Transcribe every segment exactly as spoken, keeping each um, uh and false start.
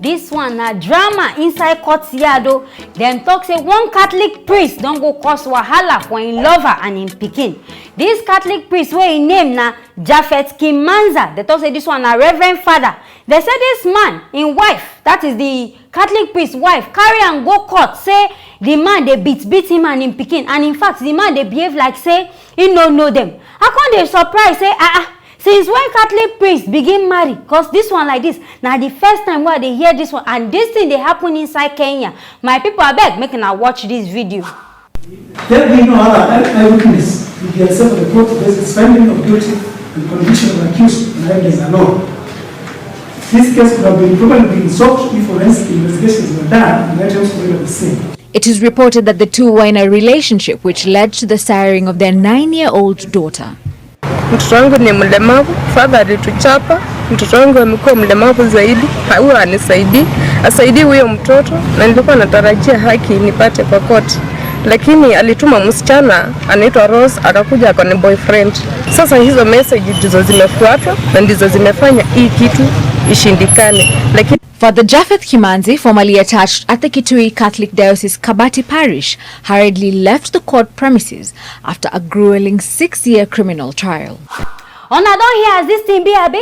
This one na drama inside courtyard o. Dem talk say one Catholic priest don go cause wahala for im lover and im pikin. This Catholic priest wey im name na Japhet Kimanza, dem talk say this one na Reverend Father. Dem say this man, im wife, that is the Catholic priest wife, carry am go court say the man dey beat beat him and im pikin, and in fact the man dey behave like say he no know dem. I come dey surprise say, ah ah, since when Catholic priest begin marry? Cause this one like this na the first time wey I dey hear this one, and this thing dey happen inside Kenya. My people, abeg, make una watch this video. There being no other eyewitness, we herself report Bezet's finding of guilty and conviction of accused on evidence alone. This case could have been probably been solved if forensic investigations were done in the items committed of the same. It is reported that the two were in a relationship which led to the siring of their nine-year-old daughter. Mtoto wangu ni mlemavu, father alituchapa. Mtoto wangu amekuwa mlemavu zaidi, huwa anisaidii, asaidii huyo mtoto, na nilikuwa natarajia haki nipate kwa court, lakini alituma msichana anaitwa Rose akakuja akani boyfriend. Sasa hizo message ndizo zimefuatwa na ndizo zimefanya hii kitu ishindikane, lakini Father Japheth Kimanzi, formerly attached at the Kitui Catholic Diocese Kabati Parish, hurriedly left the court premises after a grueling six-year criminal trial. Una don hear as this thing be, abi?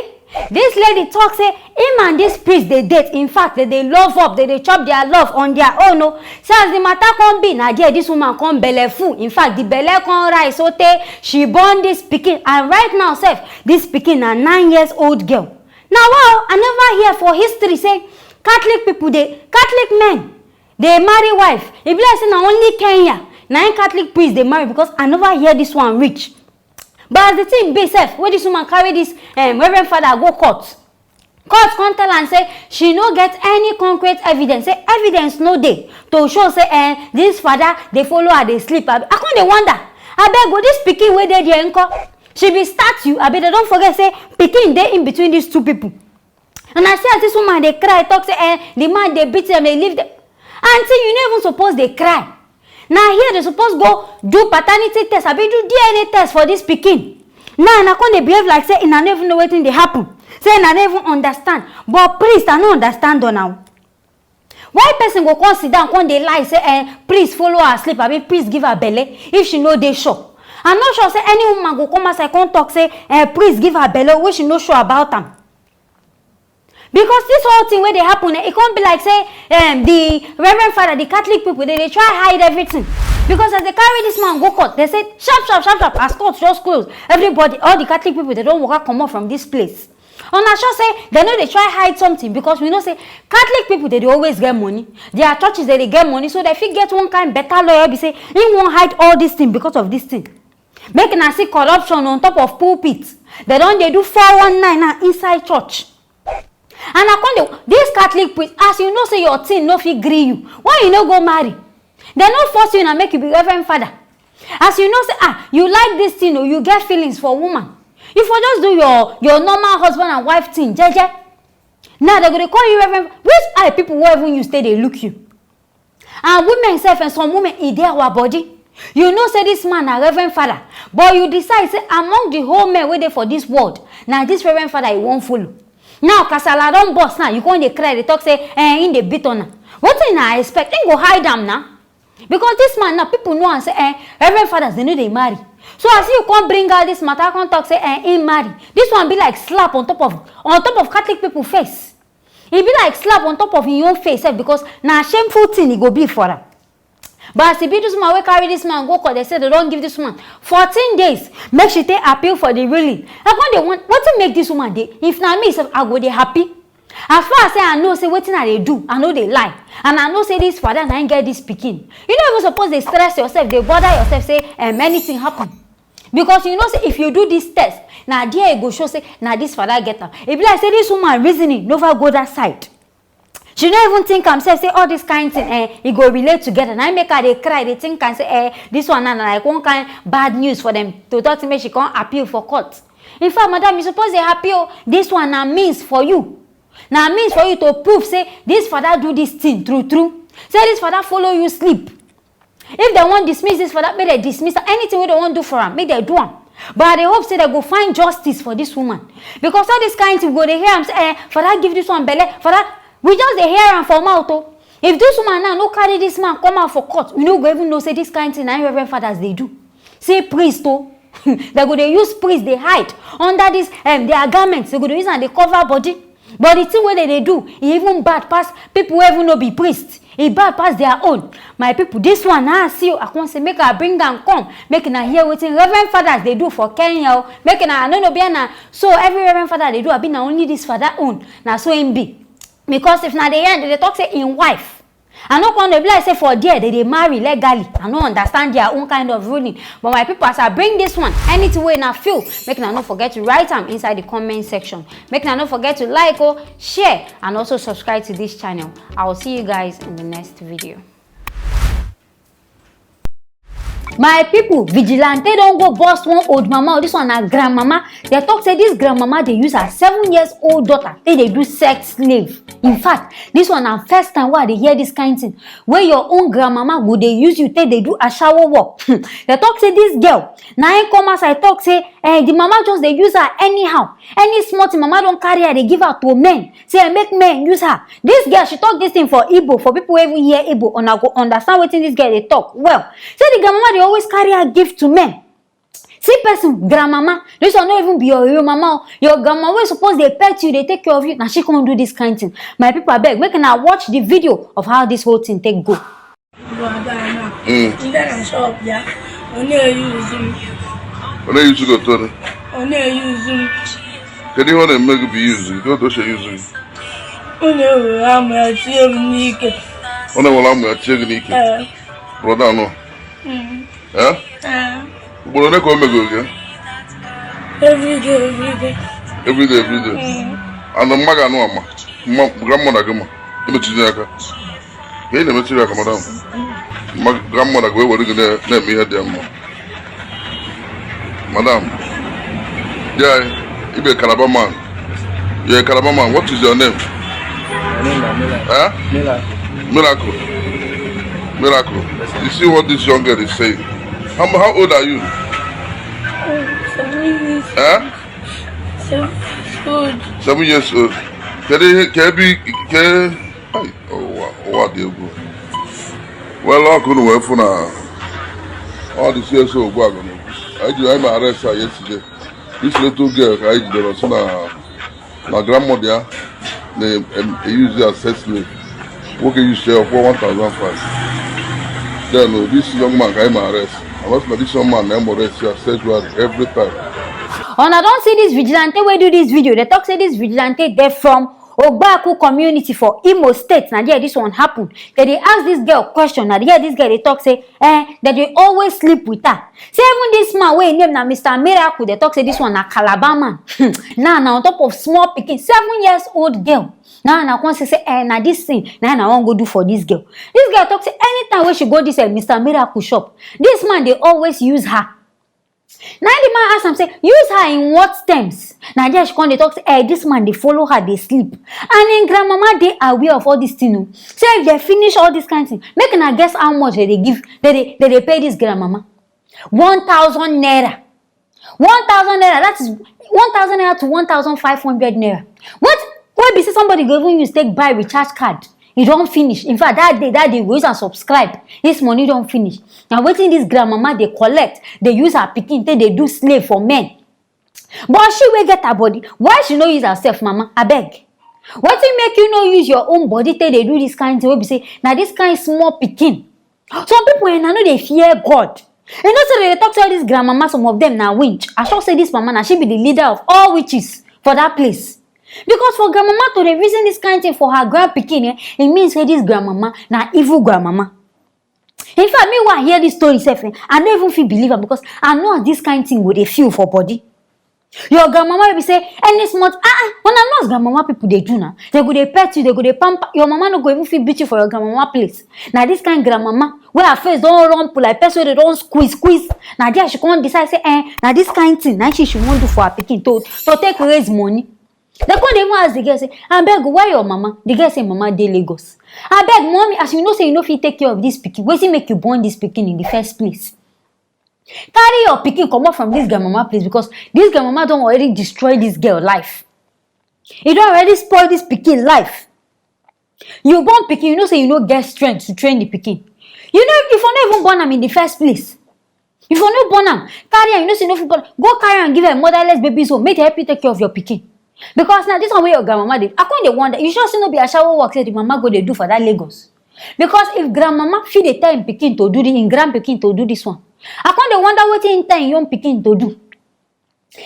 This lady talk say him and this priest dey date. In fact, they dey love up, they dey chop their love on their own o. Say as the matter come be, na there this woman come belle full. In fact, the belle come rise sotey she born this pikin, and right now sef, this pikin na nine years old girl. Na wa o, I never hear for history say Catholic people dey, Catholic men dey marry wife. E be like say na only Kenya na im Catholic priest dey marry, because I never hear this one reach. But as the thing be sef, wey this woman carry this um, Reverend Father go court, court come tell am say she no get any concrete evidence, say evidence no dey to show say eh, this father dey follow her dey sleep. I come dey wonder, abeg o, this pikin wey dey there nko? She be statue, abi dem don forget say pikin dey in between these two people? And I see as this woman dey cry, talk say eh, the man dey beat them, dey leave them. Aunty, you no even suppose dey cry. Na here they suppose go do paternity test, abi do D N A test for this pikin. Now una come dey behave like say una no even know wetin dey happen, say una no even understand. But priest, I no understand una o. Why person go come sit down come dey lie say eh, priest follow her sleep, abi priest give her belle if she no dey sure? I no sure say any woman go come outside come talk say eh, priest give her belle wey she no sure about am. Because this whole thing wey dey happen eh, e come be like say um, the Reverend Father, the Catholic people, they dey try hide everything. Because as they carry this man go court, they say sharp sharp sharp sharp, as court just close, everybody, all the Catholic people, they don waka comot from this place. Una sure say dem no dey try hide something? Because we know say Catholic people, they dey always get money. Their churches, they dey get money, so they fit get one kind better lawyer be say he wan hide all this thing because of this thing. Make una see corruption on top of pulpit. They don dey do four one nine now inside church. And I come dey, this Catholic priest, as you know say your thing no fit gree you, why you no go marry? Dem no force you na make you be Reverend Father. As you know say ah, you like this thing o, you get feelings for woman, you for just do your your normal husband and wife thing jeje. Now dem go dey call you Reverend. Which eye people wey even use take dey look you? And women sef, and some women, e dey our body. You know say this man na Reverend Father, but you decide say among the whole men wey dey for this world, na this Reverend Father you wan follow. Now kasala don burst now, you come dey cry dey talk say eh, him dey beat una. Wetin una expect? Him go hide am na. Because this man now, people know am say eh, Reverend Fathers, they no dey marry. So as you come bring out this matter, come talk say eh, him marry. This one be like slap on top of on top of Catholic people face. E be like slap on top of im own face sef, because na shameful thing e go be for am. But as e be this woman wey carry this man go court, they say they don give this woman fourteen days make she take appeal for the ruling. I come dey wonder wetin make this woman dey. If na me sef, I go dey happy. As far as say I know say wetin I dey do, I no dey lie, and I know say this father na im get this pikin, you no even suppose dey stress yourself, dey bother yourself say um, anything happen. Because you know say if you do this test, na there e go show say na this father get am. E be like say this woman reasoning never go that side. She no even think am sef say all this kind thing eh, e go relate together. Na im make her dey cry, dey think am say eh, this one na na like one kind bad news for them to talk say make she come appeal for court. In fact, madam, you suppose dey happy o. This one na means for you. Na means for you to prove say this father do this thing true true. Say this father follow you sleep. If dem wan dismiss this father, make dem dismiss am. Anything wey dem wan do for am, make dem do am. But I dey hope say dem go find justice for this woman, because all this kind thing we go dey hear am say eh, father give this one belle, father. We just dey hear am for mouth o. If this woman now no carry this man come out for court, we no go even know say this kind thing na im Reverend Fathers dey do. Say priest o, dem go dey use priest dey hide under this um, their garments. Dem go dey use am dey cover body. But the thing wey dem dey do, e even bad pass people wey even no be priest. E bad pass their own. My people, this one na I see o, I come say make I bring am come. Make una hear wetin Reverend Fathers dey do for Kenya o. Make una, I no know be na so every Reverend Father dey do, abi na only this father own. Na so im be. Because if na dey hear, dem dey talk say im wife. I no come dey be like say for there dem dey marry legally. I no understand their own kind of ruling. But my people, as I bring this one, anything wey una feel, make una no forget to write am inside the comment section. Make una no forget to like o, share, and also subscribe to this channel. I will see you guys in the next video. My people, vigilante don go burst one old mama o. This one na grandmama. Dem talk say this grandmama dey use her seven years old daughter take dey do sex slave. In fact, this one na first time wey I dey hear this kind thing, wey your own grandmama go dey use you take dey do ashawo work. Dem talk say this girl na im come outside talk say eh, the mama just dey use her anyhow. Any small thing, mama don carry her dey give her to men. Say eh, make men use her. This girl, she talk this thing for Igbo. For people wey even hear Igbo, una go understand wetin this girl dey talk well. Say the grandmama dey always carry her give to men. See person, grandmama, this one no even be your real mama o. Your grandma wey suppose dey pet you, dey take care of you, na she come do this kind thing. My people, abeg, make una watch the video of how this whole thing take go. Mm. Ndị na shop ya, ọ na-eyuzu m. Ọ na-eyuzu gị otu onye? Ọ na-eyuzu m. Kedu ihe ọ na-eme gị bụ yuzu? Kedu otu o si eyuzu gị? Ọ na-ewere amụ ya tie m n'ike. Ọ na-ewere amụ ya tie gị n'ike? Ee. Brother, no. Mm. Eh? Eh. Ugboro ole ka o megoro gị? Every day, every day. Every day, every day. Mm. And mma gị anụ ama? Mma, grandmother gị ma? Emetụghị ya aka. Ka ị na-emetụ ya aka, madam. Mma, grandmother gị wee were gị na- na-eme ihe dị ya mma. Madam. Yeah, you be a Calabar man. You're a Calabar man. What is your name? My name is Mila. Huh? Mila. Miracle. Miracle. You see what this young girl is saying? How, how old are you? Seven years. Huh? Seven years old. Seven years old. Can they, can be, can, hey, oh, wow, oh, wow, they go. Well, I couldn't wait for now. All the C S O go on. I do, I'm arrested yesterday. This little girl, I did the na na grandmother ya na-use ya sex slave. Nwoke use ya for one thousand five. Then uh, this young man ka him arrest. I must know this young man na him arrest ya sexually every time. Una don see this vigilante wey do this video? Dem talk say this vigilante dey from Ogbaku community for Imo State. Na there this one happen. Dem dey ask this girl question. Na there this girl dey talk say eh, dem dey always sleep with her. Say even this man wey him name na Mister Miracle, dem talk say this one na Calabar man. Now na on top of small pikin, seven years old girl. Now na come say say eh, na this thing na na wan go do for this girl. This girl talk say anytime wey she go this eh, Mister Miracle shop, this man dey always use her. Na the man ask am say use her in what terms? Na there she come dey talk say eh, this man dey follow her dey sleep, and im grandmama dey aware of all this thing o. Say if dem finish all this kind thing, make una guess how much dem dey give, dem dey dem dey pay this grandmama. One thousand naira. One thousand naira, that is one thousand naira to one thousand five hundred naira. What wey be say somebody go even use take buy recharge card? E don finish. In fact, that day that day we go use am subscribe. This money don finish. Na wetin this grandmama dey collect, dey use her pikin take dey do slave for men. But she wey get her body, why she no use herself, mama? Abeg. Wetin make you no use your own body take dey do this kind thing wey be say na this kind small pikin? Some people eh, na no dey fear God. You know say dem dey talk say all this grandmama, some of them na winch. I sure say this mama na she be the leader of all witches for that place. Because for grandmama to dey reason this kind thing for her grand pikin eh, e mean say this grandmama na evil grandmama. In fact, me wey I hear this story sef eh, I no even fit believe am because I know as this kind thing go dey feel for body. Your grandmama wey be say any small ah ah, una know as grandmama people dey do na. Dem go dey pet you, dem go dey pamper. Your mama no go even fit beat you for your grandmama place. Na this kind grandmama wey her face don rumple like person wey dem don squeeze squeeze. Na there she come decide say eh, na this kind thing na she she wan do for her pikin to to take raise money. Dem come dey even ask the girl say abeg, where your mama? The girl say mama dey Lagos. Abeg mommy, as you know say you no fit take care of this pikin, wetin make you born this pikin in the first place? Carry your pikin comot from this grandmama place because this grandmama don already destroy this girl life. E don already spoil this pikin life. You born pikin, you know say you no get strength to train the pikin. You know, if you no even born am in the first place, if you no born am, carry am, you know say you no fit born, go carry am give a motherless babies home, make dem help you take care of your pikin. Because now this one wey your grandmama dey, I come dey wonder, you sure say no be ashawo work say the mama go dey do for that Lagos? Because if grandmama fit dey tell im pikin to do this, im grand pikin to do this one, I come dey wonder wetin im tell im young pikin to do.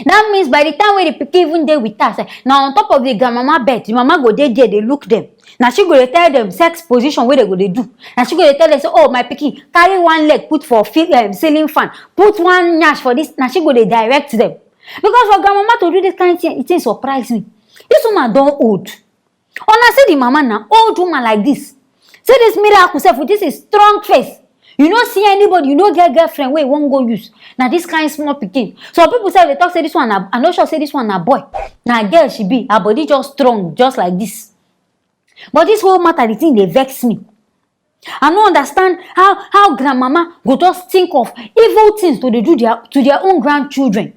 That means by the time wey the pikin even dey with us, eh, na on top of the grandmama bed, the mama go dey there dey look them. Na she go dey tell them sex position wey they go dey do. Na she go dey tell them say, "Oh, my pikin, carry one leg put for fi- um, ceiling fan, put one nyash for this." Na she go dey direct them. Because for grandmama to do this kind thing, it thing surprise me. This woman don old. Una see the mama now, old woman like this. See this miracle sef with this is strong face. You no see anybody, you no get girlfriend wey you wan go use. Na this kind small pikin. Some people sef dey talk say this one na, I no sure say this one na boy. Na girl she be, her body just strong, just like this. But this whole matter, the thing dey vex me. I no understand how how grandmama go just think of evil things to dey do their to their own grandchildren.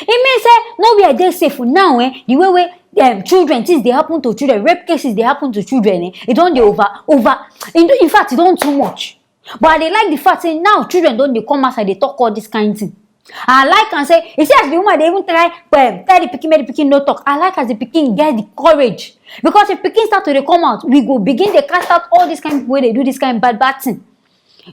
E mean say nowhere dey safe now, eh? The way wey um, children, things dey happen to children, rape cases dey happen to children, eh? E don dey over over. In, in fact, e don too much. But I dey like the fact say now children don dey come outside dey talk all this kind thing. I like am say, you see as the woman dey even try um, tell the pikin make the pikin no talk. I like as the pikin get the courage, because if pikin start to dey come out, we go begin dey cast out all this kind people wey dey do this kind bad bad thing.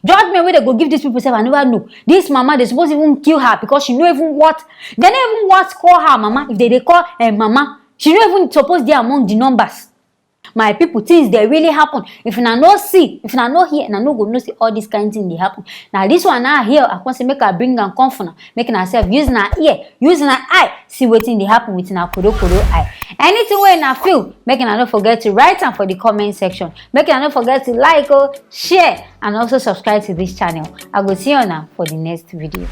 Judgment wey they go give these people sef, I never know. This mama, they suppose even kill her because she no even what they no even what call her mama. If they dey call her mama, she no even suppose dey among the numbers. My people, things dey really happen. If una no see, if una no hear, una no go know say all this kind thing dey happen. Now this one now here, I come say make I bring am come for una, make una sef use una ear, use una eye, see wetin dey happen with una koro koro eye. Anything wey una feel, make una no forget to write am for the comment section. Make una no forget to like, oh, share, and also subscribe to this channel. I go see you now for the next video.